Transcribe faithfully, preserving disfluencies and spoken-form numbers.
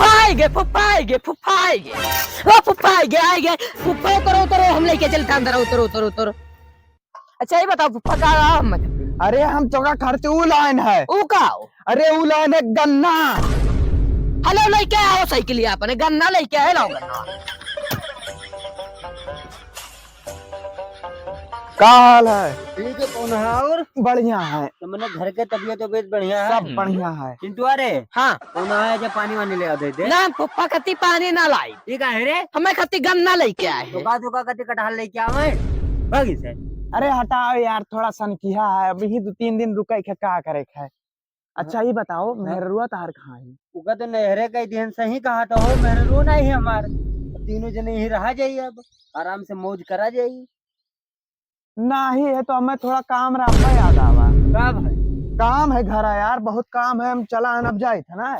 फुफ्फा आइगे, फुफ्फा आइगे, फुफ्फा आइगे। ओ फुफ्फा आइगे, आइगे। फुफ्फा उतरो, उतरो, हम लइके चलत अंदर, उतरो, उतरो, उतरो। अच्छा, ई बताओ फुफ्फा, का हम? अरे, हम तोका खरते ऊ लाइन है। ऊ का हो? अरे, ऊ लाइन है गन्ना। हेलो, लइके आओ साइकिल अपने, गन्ना लइके आए, लाओ गन्ना। का हाल है? ठीक है, कौन है और? बढ़िया है। तो मने घर के तबियत वबियत बढ़िया है? सब बढ़िया है। चिंटुआ रे। हाँ। कौन है, जो पानी वानी ले आ दे दे। ना, फुफ्फा खती पानी ना लाई। ठीक है रे। हमें खती गन्ना लइके आए तो हैं। का, तो का खती कटहल लइके आवे? भागी से। अरे हटाओ यार, थोड़ा सनकिहा है, अभी ही दो तीन दिन रुके के का करे के है। अच्छा, ई बताओ, हाँ। मेहररुआ तहार कहाँ है? उका तो नैहरे कइ दिहन, सही कहा तो हो, मेहररुआ नाहीं है हमार। अब तीनों जने यहीं रहा जाई, अब आराम से मौज करा जाई। नाहीं है तो हमें थोड़ा काम रहा, हमें याद आवा। का भाई? काम है घर है यार, बहुत काम है, हम चला हन, अब जाइत है ना।